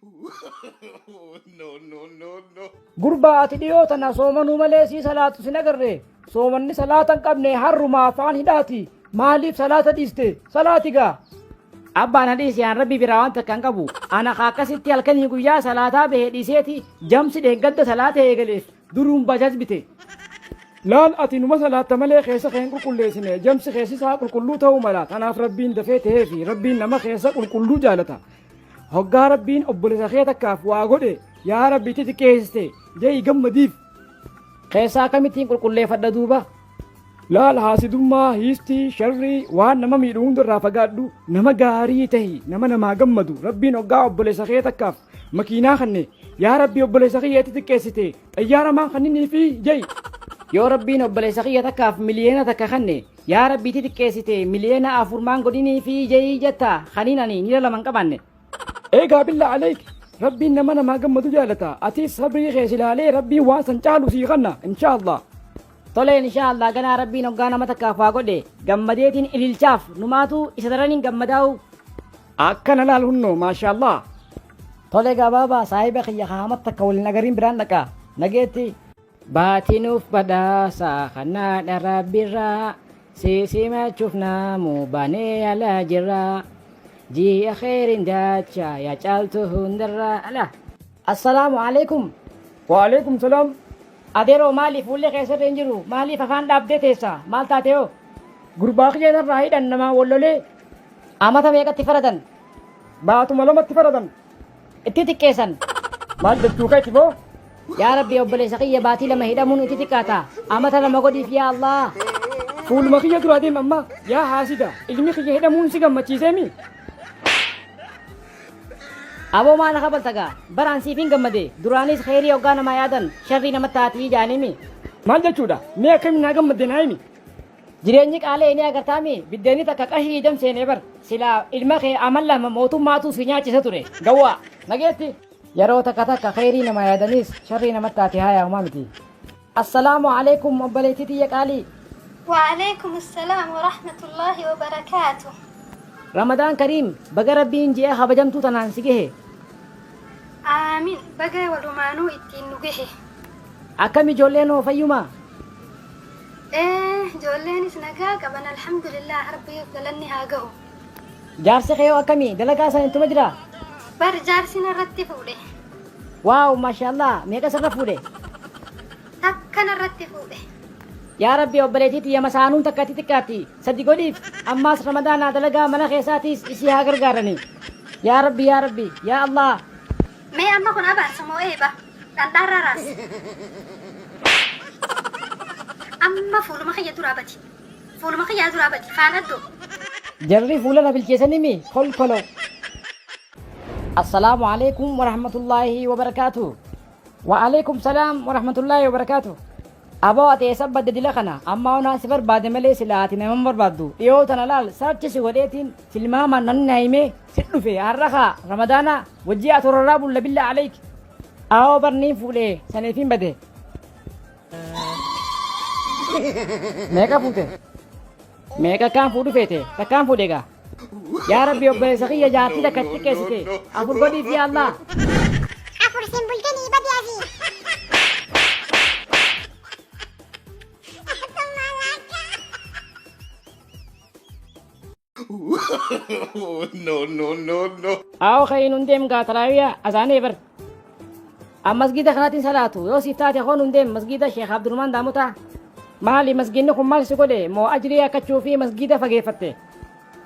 No, no, no, no. Gurbaa ati dhiyoo tana soomanuu malee sii salaatu sin agarre. Soomanni salaata hin qabne harrumaa afaan hidhaati. Maaliif salaata dhiiste? Salaati gaa. Abbaan hadhiisi aan rabbi biraa waan takka hin qabu. Ana ka akkasitti halkanii guyyaa salaataa bahe dhiiseeti jamsi dheengadda salaata eegaleef duruun bajaaj bite. Laal ati numa salaatta malee keessa kee hin qulqulleessine. Jamsi keessi isaa qulqulluu ta'uu mala. Kanaaf rabbiin dafee ta'eefi rabbiin nama keessa qulqulluu jaalata. Hoggaa rabbiin obboleessa kee takkaaf waa godhe yaa rabbi itti xiqqeessite je'i gammadiif. Keessaa akkamittiin qulqulleeffadha duuba? Laal haasidummaa, hiistii, sharrii, waan nama miidhu hunda irraa fagaadhu, nama gaarii tahi, nama namaa gammadu. Rabbiin hoggaa obboleessa kee takkaaf makiinaa kanne, yaa Rabbi obboleessa kiyya itti xiqqeessite, xayyaara maan kanniniifi je'i. Yoo Rabbiin obboleessa kiyya takkaaf 1,000,000 kanne, yaa Rabbi itti xiqqeessite 4,000,000 maan godhiniifi je'i jetta kaniin ani niira lama hin qabaanne. Eegaa billaa aleek Rabbiin nama namaa gammadu jaalata. Atis sabrii kee si ilaalee Rabbiin waan san caalu sii kanna inshaallah. Tole inshaa Allah ganaa rabbiin hoggaa nama takkaaf waa godhe gammadeetiin ililchaaf numaatu isa daraniin gammadaa'u. Akkana laal hunnoo maashaallah. Tole gabaabaa saahiba kiyya haamat takka waliin agariin biraan dhaqa nageetti. Baatii nuuf badhaasa kannaadha rabbirraa si simachuuf naamu baanee alaa jirra ji'a kheyriin dacha yaa caaltu hundarraa ala. Assalaamu alaikum. Wa alaikum salaam. Adeeroo maali fuulli kee sirri hin jiru maaliif afaan dhaabdee teessa maal taate hoo? Gurbaa kiyya narraa hidhan namaan wal lolee. Amata meeqatti faradan? Baatuma lamatti faradan. Itti xiqqeessan. Maal jechuu keeti boo? Yaa Rabbi obboleessa kiyya baatii 2 hidhamuun itti xiqqaata. Amata 2 godhiif yaa Allah. Fuuluma kiyya duraa deem amma yaa haasida ilmi kiyya hidhamuun si gammachiiseemi? Aboo maa na kabalta gaa baraan siifin gammade duraanis kheyrii hoggaa namaa yaadan sharrii namatti taatii jaaniimi. Maal jechuudha mee akkamiin naa gammadde naa himi. Jireenyi qaala'e ni agartaami biddeenni takka qarshii diidam seenee bar silaa ilma kee amal 2 mootummaatuu si nyaachisa ture gawwaa nageetti. Yeroo takka takka kheyrii namaa yaadaniis sharrii namatti taati haayaa homaa miti. Assalaamu Aleeykum obboleettii tiyya qaalii. Wa'aleeykum assalaam warahmatullaahi wabarakaatuh. Ramadaan Kariim baga Rabbiin ji'a kabajamtuu tanaan si gahe. Aamiin baga walumaanuu ittiin nu gahe. Akkam ijoolleen hoo fayyumaa? Ee ijoolleenis nagaa qaban alhamdulillaah Rabbiif galanni haa gahu. Jaarsi kee hoo akkami dalagaa san ittuma jiraa? Bar jaarsi narratti fuudhe. Waaw mashallah meeqa sirra fuudhe? Takka narratti fuudhe. Yaa Rabbi obboleettii tiyya masaanuun takka itti xiqqaatti sadi godhiif ammaas ramadaanaa dalagaa mana keessaatiis isii haa gargaarani Yaa Rabbi yaa Rabbi yaa Allah. Mee amma kun abaarsa moo eeba? Dhandhaarraa raas. Amma fuuluma kiyya duraa badi. Fuuluma kiyyaa duraa badi. Faan addoo. Jarri fuula na bilcheessanimi kolkolo. Assalaamu alaikum warahmatullaahi wabarakaatu. Wa alaikum salaam warahmatullaahi wabarakaatu. Aboo ati eessa badde dila kana amma onaan si barbaade malee silaa ati nama hin barbaaddu dhiyoo tana laal sarchi si godheetiin tilmaamaan namni na himee si dhufe har'a kaa ramadaana wajjii atorarraa bulla billa aleyk. Awoo barniin fuudhee saniifiin bade. Meeqa fuute? Meeqa akkaan fuudhu feete? Takkaan fuudhe egaa. Yaa Rabbi obboleessa kiyya jaartii takka itti xiqqeessite. Afur godhiif yaa Allah. Afur sin bultanii badi asii. No, no, no, no. Aawoo ka'ii nun deem gaa taraawiyaa azaanee bar. An masgiida kanaatiin salaatu yoo siif taate hoo nun deem masgiida Sheekh Abdurrahmaan Daamotaa. Maali masgiidni kun maal si godhe moo ajrii akkachuu fi masgiida fageeffatte.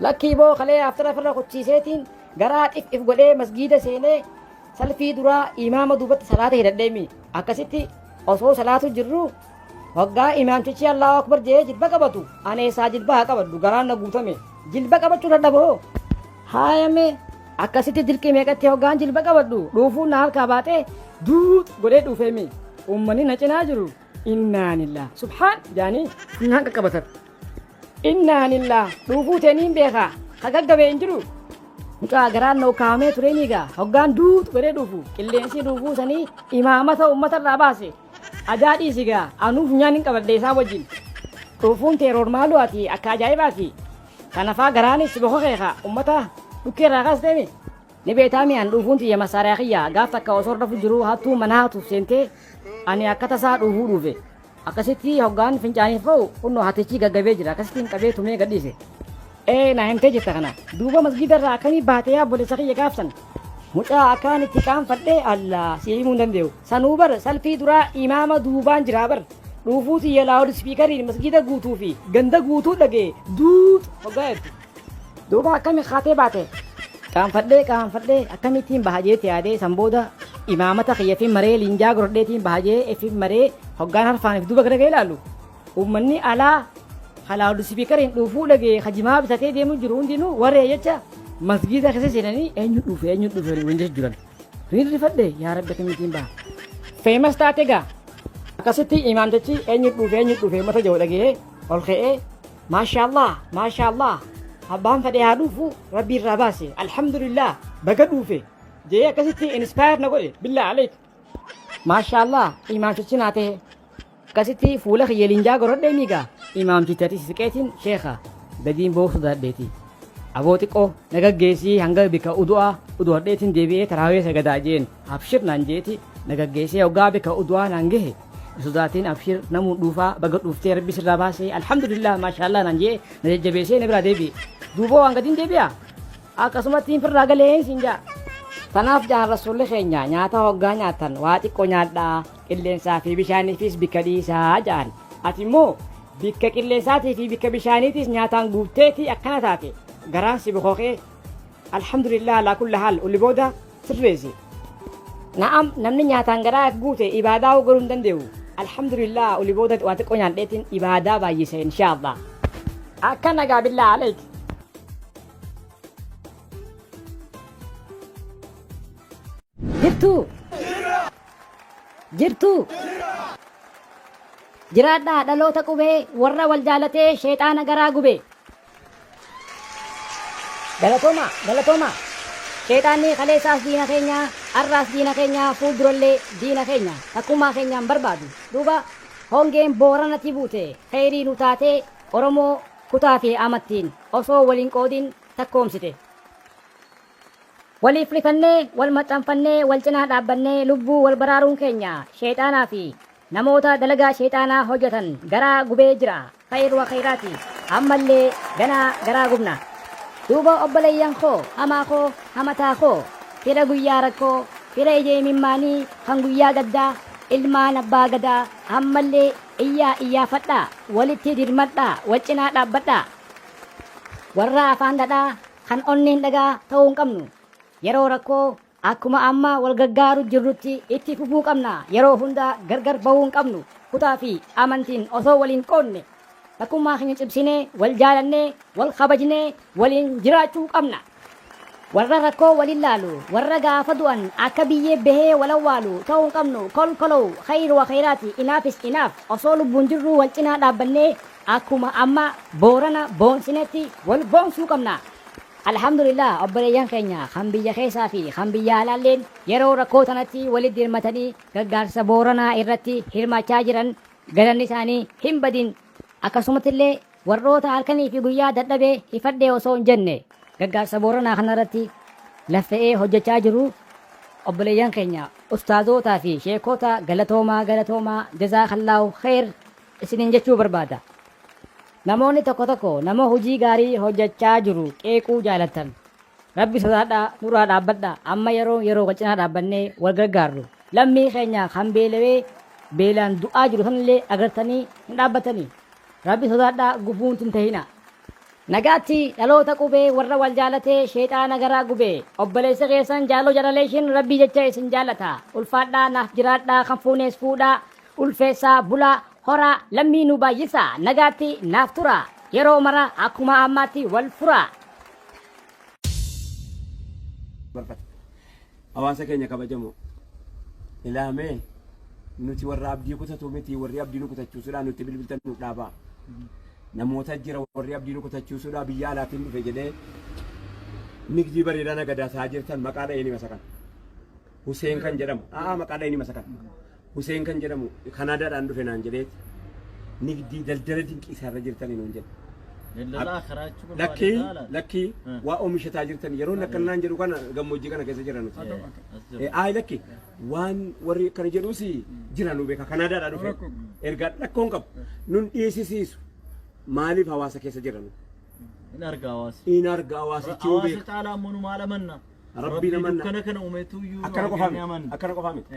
Lakkii boo kalee aftara firra kuchiiseetiin garaa xif if godhee masgiida seenee salfii duraa imaama duubatti salaata hidhadheemi. Akkasitti osoo salaatu jirru Hoggaa imaamtichi Allahu Akbar jedhee jilba qabatu ani eessaa jilba haa qabadhu garaan na guutame jilba qabachuu dadhaba hoo. Haayame akkasitti dirqii meeqatti hoggaan jilba qabadhu dhuufuun na harkaa baatee duut godhee dhuufeemi uummanni na cinaa jiru innaanillah subhaan jaanii funyaan qaqqabatan. Innaanillah dhuufuu teeniin beekaa ka gaggabee hin jiru. Mucaa garaan na ukkaamamee turee gaa hoggaan duut godhee dhuufu qilleensi dhuufuu sanii imaamata uummata irraa baase. Ajaa dhiisi gaa anuu funyaan hin qabadhe isaan wajjin. Dhuufuun tee roormaaluu ati akka ajaa'ibaati. Kanafaa garaanis si bokokee kaa ummata dhukkee irraa kaastee mi? Ni beektaa mi an dhuufuun tiyya massaariyaa kiyya gaaf takka osoo hordofu jiruu hattuu mana hatuuf seentee ani akka tasaa dhuufuu dhuufe. Akkasitti hoggaan fincaaniif ba'u kunnoo hatichi gaggabee jira akkasittiin qabee tumee gadhiise. Ee naa himtee jirta kana. Duuba masgiida irraa akkamii baate yaa obboleessa kiyya gaafsan. Mucaa akkaan itti qaanfadhe Allah si himuu hin danda'u. Sanuu bar salfii duraa imaama duubaan jiraa bar. Dhuufuu tiyya laawud spiikariin masgiida guutuu fi ganda guutuu dhaga'e duut hoggaa jettu. Duuba akkami kaatee baate? Qaanfadhee qaanfadhee akkamittiin baha jeetti yaadee san booda imaamata kiyya fi maree liinjaa godhadheetiin baha jee fi maree hoggaan harfaaniif duuba gara ilaalu. Uummanni alaa ka laawud spiikariin dhuufuu dhagee ka jimaa bitatee deemu jiru hundinuu waree jecha masgiida keessa seenanii eenyu dhufe eenyu dhufe waliin jecha jiran. Niin rifadhe yaa rabbi akkamittiin baha. Famous taate gaa. Akkasitti imaamtichi eenyu dhufe eenyu dhufe uummata jiru dhagee ol ka'ee maashaallah maashaallah abbaan fedhe haa dhufu rabbi irraa baase alhamdulillah baga dhuufe jee akkasitti inspire na godhe billaa aleek. Maashaallah imaamtichi naa ta'e. Akkasitti fuula kiyya liinjaa gorodhee miigaa imaamtichi ati siqeetiin sheekha gadiin boo'u sodaadheeti. Aboo xiqqoo na gaggeessii hanga bika udu'aa udu'adheetiin deebi'ee taraawee sagadaa jeen abshir naan jeeti na gaggeessee hoggaa bika udu'aa naan gahe sodaatiin abshir namuun dhuufaa baga dhuuftee rabbi sirraa baasee alhamdulillah maashaallah naan jee na jajjabeessee na biraa deebi'e. Duuba waan gadiin deebi'a akkasumatti hin firraa galee siin jaa. Tanaaf jaan rasuulli keenya nyaata hoggaa nyaatan waa xiqqoo nyaadhaa qilleensaa fi bishaaniifis bikka dhiisaa ja'an. Ati immoo bikka qilleensaatii fi bikka bishaaniitis nyaataan guutteeti akkana taate garaan si bokoqee alhamdulillah alaa kulli haal oli booda sirreessi. Na'am namni nyaataan garaa guute ibaadaa godhuu hin danda'u. Alhamdulillah oli booda waa xiqqoo nyaadheetiin ibaadaa baay'ise inshaallah. Akka nagaa billaa aleek. Jirtuu? Jirtuu? Jiraadhaa dhaloota qubee warra wal jaalatee sheexaana garaa gube. Galatooma galatooma. Sheexaanni kaleessaas diina keenya har'aas diina keenya fuuldurallee diina keenya takkummaa keenyaan barbaadu. Duuba hongeen booranatti buute kheyrii nu taatee Oromoo kutaa fi amattiin osoo waliin qoodin takkoomsite. Waliif rifannee, wal maxxanfannee, wal cinaa dhaabbannee lubbuu wal baraaruun keenya sheexaanaa fi namoota dalagaa sheexaanaa hojjetan garaa gubee jira. Khayr wa khayraati. Ammallee ganaa garaa gubna. Duuba obboleeyyan koo, hamaa koo, hamataa koo, fira guyyaa rakkoo, fira ija imimmaanii kan guyyaa gaddaa, ilmaan abbaa gadaa, ammallee iyyaa iyyaafadhaa, walitti dirmadhaa, wal cinaa dhaabbadhaa. Warra afaan dhadhaa kan onneen dhagaa ta'uu hin qabnu. Yeroo rakkoo akkuma amma wal gargaaru jirrutti itti fufuu qabna. Yeroo hunda gargar bahuu hin qabnu. Kutaa fi amantiin osoo waliin qoodne takkummaa keenya cimsinee wal jaalannee wal kabajnee waliin jiraachuu qabna. Warra rakkoo waliin laalu, warra gaafa du'an akka biyyee bahee wal awwaalu ta'uu hin qabnu. Kolkolow khayr wa khayraati enough is enough. Osoo lubbuun jirru wal cinaa dhaabbannee akkuma amma Boorana boonsinetti wal boonsuu qabna. Alhamdulillah obboleeyyan keenya kan biyya keessaa fi kan biyya alaalleen yeroo rakkoo tanatti walitti dirmatanii gargaarsa Booranaa irratti hirmaachaa jiran galanni isaanii hin badin. Akkasumattillee warroota halkanii fi guyyaa dadhabee hifadhee osoo hin jenne gargaarsa Booranaa kanarratti laffa'ee hojjechaa jiru obboleeyyan keenya ustaazootaa fi sheekota galatoomaa galatoomaa jazaakallaahu kheyr isiniin jechuu barbaada. Namoonni tokko tokko nama hojii gaarii hojjechaa jiru qeequu jaalattan. Rabbi sodaadhaa nurraa dhaabbadhaa amma yeroo yeroo wal cinaa dhaabbannee wal gargaarru. Lammii keenya kan beelawee beelaan du'aa jiru sanillee agartanii hin dhaabbatanii. Rabbi sodaadhaa gufuun hin tahina. Nagaatti dhaloota qubee warra wal jaalatee sheexaana garaa gube. Obboleessi keessan jaaloo generation rabbii jecha isin jaalata. Ulfaadhaa naaf jiraadhaa kan fuunees fuudhaa. Ulfeessaa bulaa horaa lammii nu baay'isaa nagaatti naaf tura. Yeroo mara akkuma ammaatti wal furaa. Barfata. Hawaasa keenya kabajamoo. Ilaamee nuti warra abdii kutatu miti warri abdii nu kutachiisuudhaan nutti bilbiltan nu dhaabaa. Namoota jira warri abdii nu kutachiisuudhaan biyya alaatiin dhufe jedhee nigdii bareedaa nagadaasaa jirtan maqaa dha'ee ni masakan. Huseen kan jedhamu. Aa maqaa dha'ee ni masakan. Huseen kan jedhamu Kanaadaadhaan dhufe naan jedheeti. Nigdii daldala dinqiisaarra jirtanii nuun jedhe. Daldala akiraa jechuu Lakkii barbaade lakkii waa oomishataa jirtan yeroo akkannaan jedhu kana gammoojjii kana keessa jira nuti. Ayi lakki waan warri akkana jedhus jira nu beeka Kanaadaadhaa dhufe ergaa rakkoon qabu nun dhiisisiisu maaliif hawaasa keessa jira nu. Hin arga hawaasi. In arga hawaasichi nu Hawaasa beeka. caalaa immoo nu maal amanna? Rabbiin amanna. Dukkana kana uumetu iyyuu nu Akkana qofaa argannee miti. amanna. Akkana qofaa miti.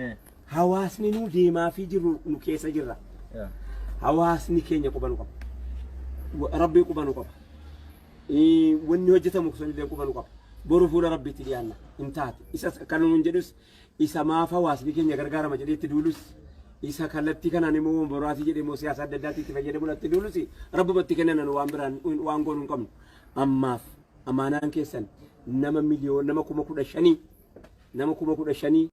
Hawaasni nu deemaa fi jiru nu keessa jirra. Hawaasni keenya quba nu qaba. Rabbii quba nu qaba. Wanni hojjetamu sunillee quba nu qaba. Boru fuula Rabbiitti dhiyaanna. Hin taate. Isa kan nuun jedhus isa maaf hawaasni keenya gargaarama jedhee itti duulus isa kallattii kanaan immoo womboraatii jedhee immoo siyaasa adda addaatti itti fayyadamuun itti duulus Rabbumatti kennan waan biraan waan goonu hin qabnu. Ammaaf amaanaan keessan nama miliyoona nama 15,000 nama 15,000.